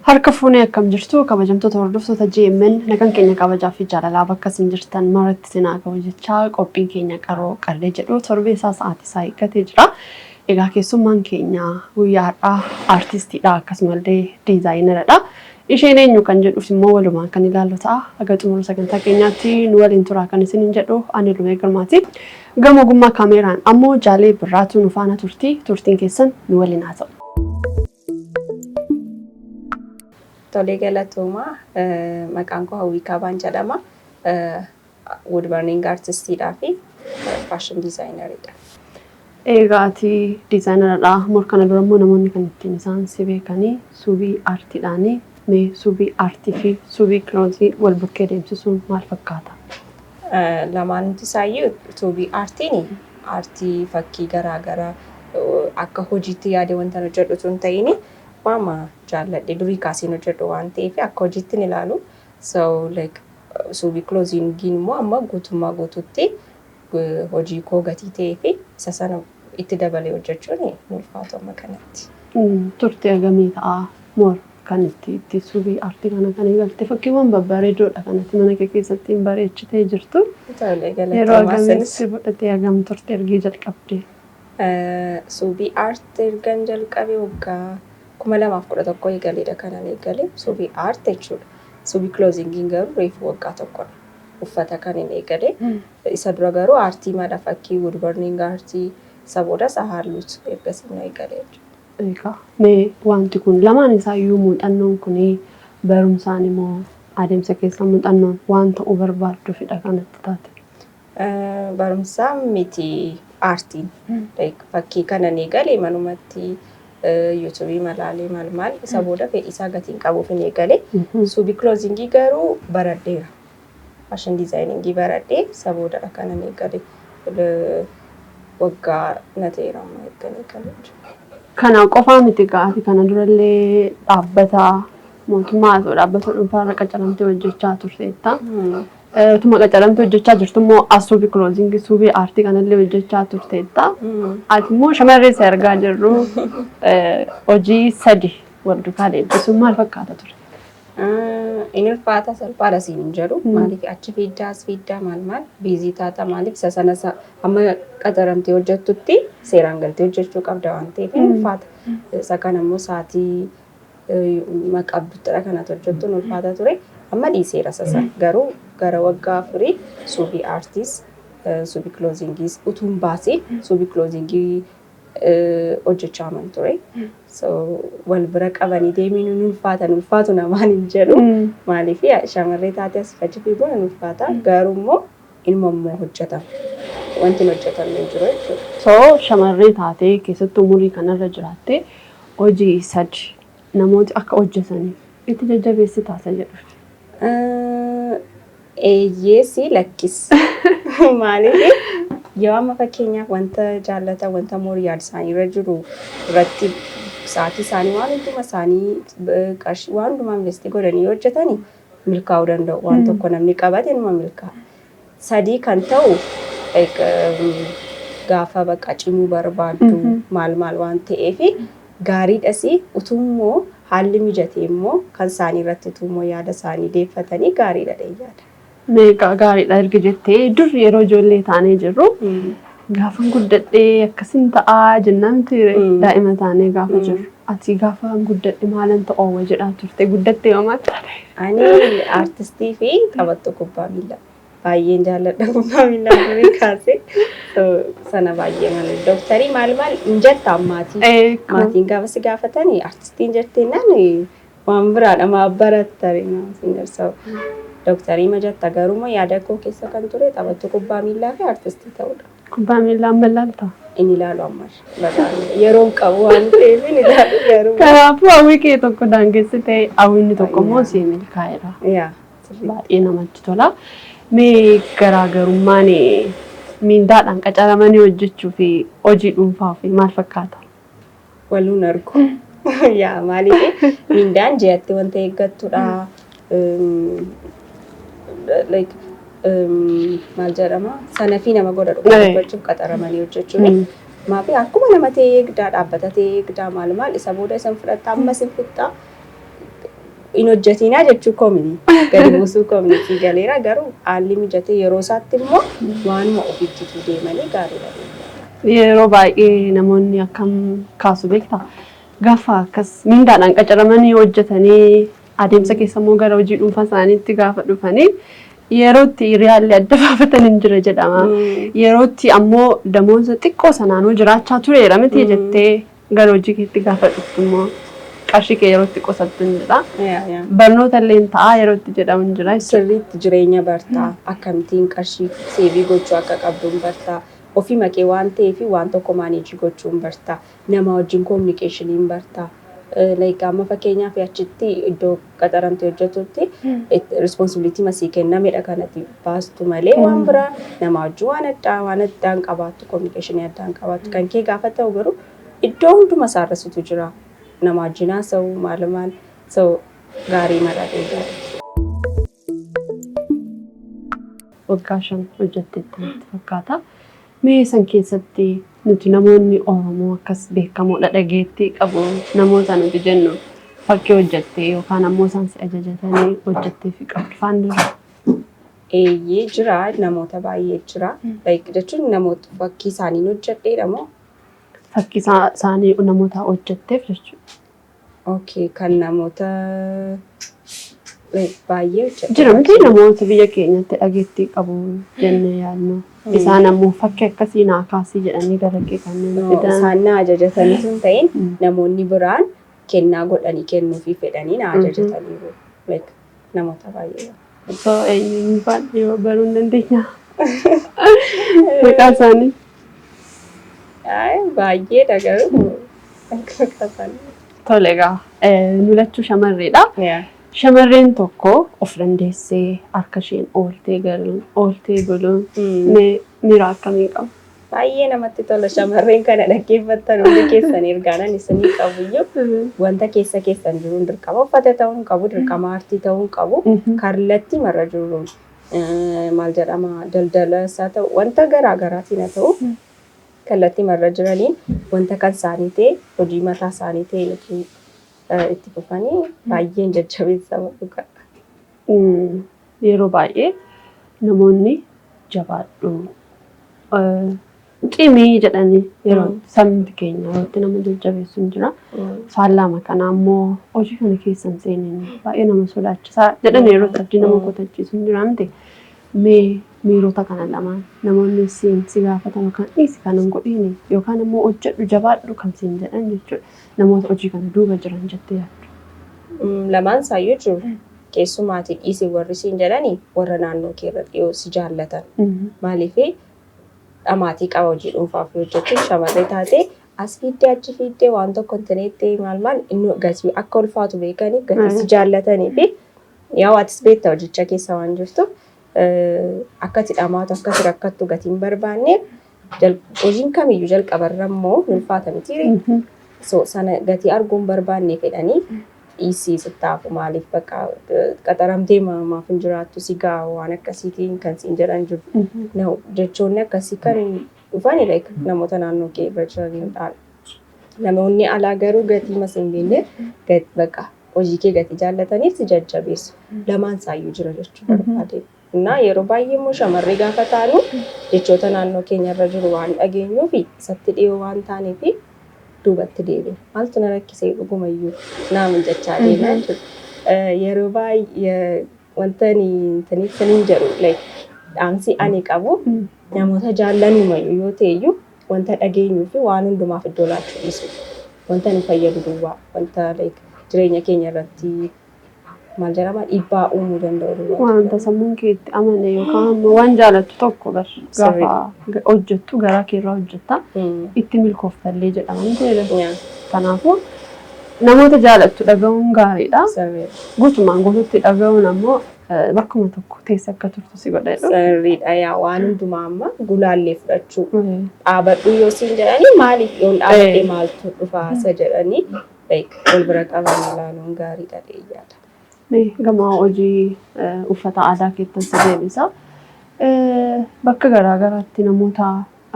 Harka fuunee akkam jirtu, kabajamtoota hordoftoota GMN? Nagaan keenya kabajaa fi jaalalaa bakka isin jirtan maratti isin haa ga'u jechaa, qophiin keenya Qaroo Qarree jedhu torbee isaa sa'aatii isaa eeggatee jira. Egaa keessummaan keenya guyyaa har'aa aartistiidha, akkasumallee diizaayineradha. Isheen eenyu kan jedhuuf immoo walumaan kan ilaallu ta'a. Haga xumura sagantaa keenyaatti nu waliin turaa kan isiniin jedhu ani Lumee Girmaati. Gama ogummaa kaameeraan ammoo Jaalee Birraatu nu faana turti. Turtiin keessan nu waliin haa ta'u. Tolee, galatoomaa. Maqaan koo Hawwii Kaabaan jedhama. Woodburning artistiidhaa fi fashion designeriidha. Egaa ati diizaayineradha. Mor kana dura immoo namoonni kan ittiin isaan si beekanii Suubii Aartiidhaani. Mee Suubii Aartii fi Suubii Clothing wal bukkee deemsisuun maal fakkaata? Lamaanumti isaayyuu, Suubii Aartiin aartii fakkii garaa garaa akka hojiitti yaade wanta hojjedhu osoo hin ta'in, waama jaalladhe durii kaaseen hojjedhu waan ta'eef akka hojiitti hin ilaalu. So like Suubii Clothingiin immoo amma guutummaa guutuutti hojii koo gatii ta'ee fi isa sana itti dabalee hojjechuun ni ulfaatu amma kanatti. Turtii hagamii ta'a moor kan itti Suubii Aartii kana kan eegalte? Fakkiiwwan babbareedoodha kanatti mana kee keessatti hin bareechitee jirtu. Tolee, Yeroo galatoomaa hagamii sanis. si fudhatee, hagam turte ergii jalqabde? Suubii Aart ergan jalqabe waggaa 2011 eegaleedha kanan eegale Suubii Aart jechuudha. Suubii Clothingiin garuu reefu waggaa tokkodha. Uffata kan hin eegale. Isa dura garuu aartii mala fakkii, woodburning aartii, isa boodas haalluus ergasii na eegale jechuudha. Egaa mee wanti kun lamaan isaayyuu muuxannoon kun barumsaan immoo adeemsa keessa muuxannoon waan ta'uu barbaadduufidha kanatti taate? Barumsaan miti aartiin. Fakkii kanan eegale manumatti YouTubeii malaalee maal maal, isa booda fedhii isaa gatiin qabuuf hin eegale. Suubii Clothingii garuu baradheera. Fashion designingii baradhee isa boodadha kanan eegale. Waggaa na ta'eera amma ergan eegale. Kana qofaa miti gaafii, kana durallee dhaabbata mootummaa haa ta'u dhaabbata dhuunfaa irra qacaramtee hojjechaa turteetta. Utuma qacaramtee hojjechaa jirtu immoo as Suubii Clothingii, Suubii Aartii kanallee hojjechaa turteetta. Ati immoo shamarree isa argaa jirru hojii sadi wal duukaa deebisuun maal fakkaata ture? Inni ulfaata, salphaadha siin hin jedhu. Maaliif achi fiiddaa as fiiddaa maal maal busy taata, maaliif isa sana amma qacaramtee hojjettutti seeraan galtee hojjechuu qabda waan ta'eef inni ulfaata. Isa kana immoo sa'aatii maqabduttidha kanatu hojjettuun ulfaata ture. Amma dhiiseera isa sana. Garuu gara waggaa 4 Suubii Aartiis Suubii Clothingiis utuu hin baasiin Suubii Clothingii hojjechaa aman ture. So wal bira qabanii deemiin hin ulfaata, hin ulfaatu namaan hin jedhu. Maaliif shamarree taatee as achi fiiguun hin ulfaata. Garuu immoo ilma immoo hojjetama. Wanti hin hojjetamne hin jiru jechuudha. So shamarree taatee, keessattuu umurii kanarra jiraattee hojii sadi namooti akka hojjetaniif itti jajjabeessi taasa jedhuuf. Eeyyeesi, lakkis. Maaliif yoo amma fakkeenyaaf wanta jaallatan, wanta moorii yaada isaanii irra jiru irratti sa'aatii isaanii, waan hunduma isaanii, qarshii waan hundumaa invest godhanii yoo hojjetani milkaa'uu danda'u. Waan tokko namni qabate numa milkaa'a. Sadii kan ta'u gaafa bakka cimuu barbaaddu maal maal waan ta'eef gaariidhas, utuu immoo haalli mijatee immoo kan isaanii irratti utuu immoo yaada isaanii deeffatanii gaariidha yaada. Meeqa gaariidha erga jettee, dur yeroo ijoollee taanee jirru "Gaafan guddadhee akkasin ta'aa" jennaan ture daa'ima taanee gaafa jirru. Ati "Gaafa guddadhe maalan ta'oo" jedhaa turte? Guddattee yoo maal taate? Ani aartistii fi taphattuu kubbaa miillaa. Baay'een jaalladha kubbaa miillaa durii kaasee. Sana baay'ee maal dooktarii maal maal hin jetta maatii. Maatiin gaafa si gaafatanii aartistiin jetteenaan waan biraadha, maa barattare naan. Dooktarii ma jetta, garuu yaada koo keessa kan ture taphattuu kubbaa miillaa fi aartistii ta'uudha. Kubbaa miillaa amma ilaalta? Inni ilaalu amma yeroon qabu waan ta'eef inni ilaalu garuu. Kanaafuu hawwii kee tokko daangessitee hawwiinni tokko immoo sii milkaa'eera. Yaa. Baay'ee namatti tola. Mee garaagarummaan miindaadhaan qacaramanii hojjechuu fi hojii dhuunfaa fi maal fakkaata? Waluun argu. Yaa, maaliif miindaan ji'atti wanta eeggattudha. Like maal jedhama, sana fi nama godha dhugaa dubbachuuf qaxaramanii hojjechuun. Maafi akkuma nama ta'ee eegdaa, dhaabbata ta'ee eegdaa, maal maal, isa booda isan fudhatta, ammas hin fixxaa. Hin hojjetinaa jechuu koomini gadi buusuu koominitii galeera, garuu haalli mijatee yeroo isaatti immoo waanuma ofiitti deemanii gaariidha. Yeroo baay'ee namoonni akkam kaasu beektaa? Gaafa akkas mindaadhaan qacaramanii hojjetanii adeemsa keessa immoo gara hojii dhuunfaa isaaniitti gaafa dhufanii yerootti hiriyaallee adda baafatan hin jira jedhama. Yerootti ammoo damoonsa xiqqoo sanaanuu jiraachaa tureera miti jettee gara hojii keetti gaafa dhuftu immoo qarshii kee yerootti qusattu hin jira. Barnoota illee ta'a yerootti jedhamu hin jira. Sirriitti jireenya bartaa, akkamittiin qarshii save gochuu akka qabdu hin bartaa. Ofii maqee waan ta'eef waan tokko manage gochuu hin bartaa. Nama wajjin communication hin bartaa. Like amma fakkeenyaaf achitti iddoo qaxaramtee hojjetutti responsibility masii kennamedha kanatti baastu malee waan biraa nama wajjin waan addaan qabaattu, communication addaan qabaattu. Kan kee gaafa ta'u garuu iddoo hunduma isaarrasitu jira. Nama wajjin haasa'u maal maal, so gaarii mara deebi'a. Waggaa 5 hojjetteetti natti fakkaata. Mee san keessatti nuti namoonni Oromoo akkas beekamoodha dhageettii qabu namoota nuti jennu fakkii hojjettee yookaan ammoo isaan si ajajatanii hojjettee fi qabdu faan jira? Eeyyee, jira, namoota baay'ee jira. Like jechuun namoota fakkii isaaniin hojjedheedha moo? Fakkii isaanii namoota hojjetteef jechuudha. Okay, kan namoota like baay'ee hojjedhe. Jira miti, namoota biyya keenyatti dhageettii qabu jennee yaadnu. Isaan ammoo fakkii akkasii naa kaasii jedhanii gara kee kanneen No, fidan. Isaan na ajajatanii sun ta'in, namoonni biraan kennaa godhanii kennuufii fedhanii na ajajataniiru. Like namoota baay'ee. So eenyuun baay'ee baruu hin dandeenya? Maqaa isaanii. Ay, baay'eedha garuu maqaa isaanii. Tole egaa, nu lachuu shamarreedha. Shamarreen tokko of dandeessee harka isheen ooltee galuun, ooltee buluun mee miira akkamii qaba? Baay'ee namatti tola. Shamarreen kana dhaggeeffattan hundi keessan ergaanan isinii qabuyyuu, wanta keessa keessan jiruun, dirqama uffata ta'uu hin qabu, dirqama aartii ta'uu hin qabu, kallattii marra jiruun, maal jedhama, daldala isaa ta'u, wanta garaa garaatiin haa ta'u, kallattii marra jiraniin wanta kan isaanii ta'e, hojii mataa isaanii ta'e nuti itti fufanii baay'een jajjabeessama dhugaa. Yeroo baay'ee namoonni jabaadhu, cimii jedhanii yeroo sabni keenya yerootti nama jajjabeessu hin jira. Faallama kana ammoo hojii kana keessa hin seeniin baay'ee nama sodaachisaa jedhan yeroo abdii nama kutachiisu hin jira miti. Mee miirota kana lamaan, namoonni siin si gaafatan yookaan dhiisi kana hin godhiini yookaan immoo hojjedhu, jabaadhu kan siin jedhan jechuudha. Namoota hojii kana duuba jiran jettee yaaddu? Lamaan isaayyuu jiru. Keessumaatii dhiisi warri siin jedhani warra naannoo kee irra dhiyoo si jaallatan. Maaliif, dhamaatii qaba hojii dhuunfaaf hojjechuun. Shamarree taatee as fiiddee achi fiiddee waan tokko hin taneetti maal maal inni gatii akka ulfaatu beekanii gatii si jaallatanii fi yaa atis beekta, hojicha keessa waan jirtuuf akka ati dhamaatu, akka ati rakkattu gatiin barbaanne. Hojiin kamiyyuu jalqabarra immoo ulfaata miti. So sana gatii arguun barbaanne fedhanii dhiisii sittaafu, maaliif bakka qaxaramtee maaf hin jiraattu, si gaa, waan akkasiitiin kan siin jedhan jiru. Jechoonni akkasii kan dhufan like namoota naannoo kee irra jiranidha. Namoonni alaa garuu gatii mas hin beekne, bakka hojii kee gatii jaallataniif si jajjabeessu. Lamaan isaayyuu jira jechuu barbaade. Innaa yeroo baay'ee immoo shamarree gaafa taanu jechoota naannoo keenya irra jiru waan dhageenyuu fi isatti dhiyoo waan taaneef duubatti deebina. Maaltu na rakkisee dhugumayyuu naamun jechaa deemaa jechuudha. Yeroo baay'ee wanta ani saniin jedhu, like dhaamsi ani qabu, namoota jaallanumayyuu yoo ta'eyyuu wanta dhageenyuu fi waan hundumaaf iddoo laachuu dhiisu. Wanta nu fayyadu duwwaa, wanta like jireenya keenya irratti, maal jedhama, dhiibbaa uumuu danda'u duwwaa. Wanta sammuun kee itti amane yookaan immoo waan jaalattu tokko bar gaafa hojjettu garaa kee irraa hojjetta, itti milkooftallee jedhama miti? Kanaafuu namoota jaalattu dhaga'uun gaariidha. Guutumaan guututti dhaga'uun ammoo bakkuma tokko teessa akka turtu si godha jedhu. Sirriidha, yaa waan hundumaa amma gulaallee fudhachuu, dhaabadhu yoo siin jedhanii maaliif yoon dhaabadhe maaltu dhufaa isa jedhanii like wal bira qabanii ilaaluun gaariidha dheeyyaadha. Mee gama hojii uffata aadaa keettan si deebisa. Bakka garaa garaatti namoota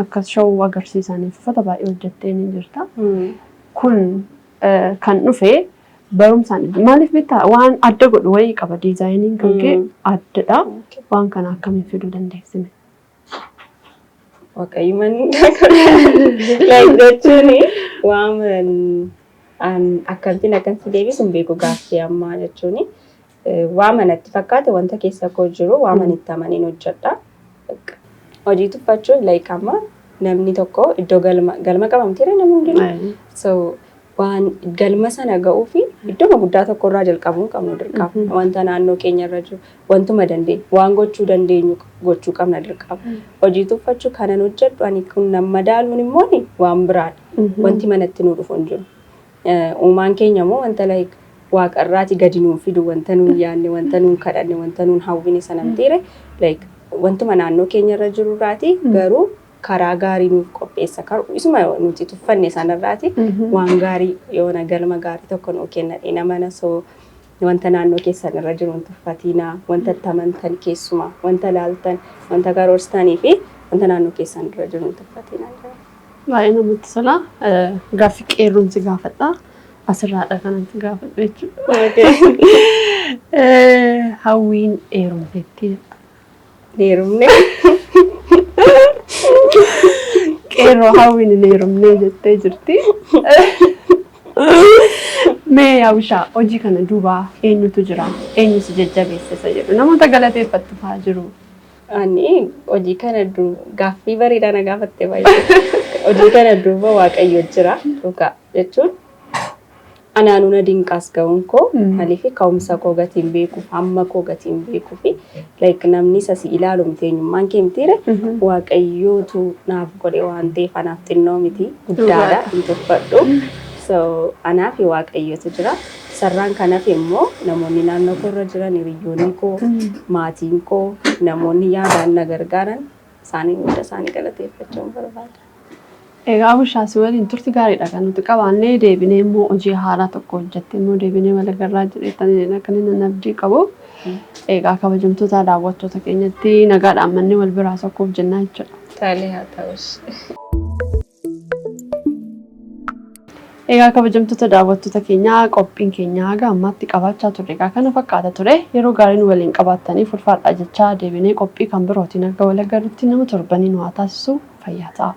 akkas show agarsiisaniif uffata baay'ee hojjettee ni jirta. Kun kan dhufe Barumsaan maaliif beektaa, waan adda godhu wayii qaba, designiin kan kee addadha. Waan kana akkamiin fiduu dandeessine? Waaqayyoon like jechuun waan akkamittiin akkansi deebisu hin beeku gaaffii ammaa jechuun waa manatti fakkaate, wanta keessa koo jiru waa manitti amaniin hojjedha. Hojii tuffachuun like amma namni tokko iddoo galma qabamteera namni hundinuu. So waan galma sana ga'uu fi iddoo guddaa tokko irraa jalqabuu hin qabnu dirqama. Wanta naannoo keenya irra jiru, wantuma dandeenyu, waan gochuu dandeenyu gochuu qabna dirqama. Hojii tuffachuu kanan hojjedhu ani kun nama madaaluun immoo waan biraadha. Wanti manatti nu dhufu hin jiru. Uumaan keenya immoo wanta like waaqarraati gadi nuun fidu, wanta nuun yaadne, wanta nuun kadhanne, wanta nuun hawwine sana mitiire. Like wantuma naannoo keenya irra jirurraati garuu karaa gaarii nuuf qopheessa. Isuma nuti tuffanne sanarraati waan gaarii yoona galma gaarii tokko nuu kenna mana. So wanta naannoo keessan irra jiru hin tuffatinaa, wanta itti amantan keessumaa, wanta laaltan, wanta karoorsitanii fi wanta naannoo keessan irra jiru hin tuffatinaa. Baay'ee namatti tola. Gaaffii qeerroon si gaafadha. Asirraadha kanan si gaafadhu jechuudha. Hawwiin heerumteetti? Heerumne. Qeerroo, Hawwiin hin heerumnee jettee jirti. Mee Hawwishaa, hojii kana duuba eenyutu jira? Eenyu si jajjabeessa isa jedhu? Namoota galateeffattu fa'aa jiru. Ani hojii kana gaaffii bareedaa na gaafatte baay'ee. Hojii kana duuba Waaqayyo jira dhugaa jechuun anaanuu na dinqaas ga'uun koo, maaliif ka'umsa koo gatiin beekuuf, hamma koo gatiin beekuu fi like namni isa si ilaalu miti, eenyummaan kee mitiire, Waaqayyootu naaf godhe waan ta'eef anaaf xinnoo miti, guddaadha, hin tuffadhu. So anaaf Waaqayyootu jira. Sarraan kanaaf immoo namoonni naannoo koo irra jiran, hiriyoonni koo, maatiin koo, namoonni yaadaan na gargaaran, isaanii hunda isaanii galateeffachuun barbaada. Egaa Hawwishaa, si waliin turti gaariidha kan nuti qabaannee. Deebinee immoo hojii haaraa tokko hojjettee immoo deebinee wal agarraa jedheetanii kan inni abdii qabu. Egaa kabajamtoota daawwattoota keenyatti nagaadhaan manneen wal biraa sokkuuf jennaa jechuudha. Taalee haa ta'us. Egaa kabajamtoota daawwattoota keenyaa, qophiin keenya haga ammaatti qabaachaa turre egaa kana fakkaata ture. Yeroo gaariin waliin qabaattanii ulfaadhaa jechaa, deebinee qophii kan birootiin akka wal agarrutti nama torbanii nu haa taasisu. Fayyaa ta'a.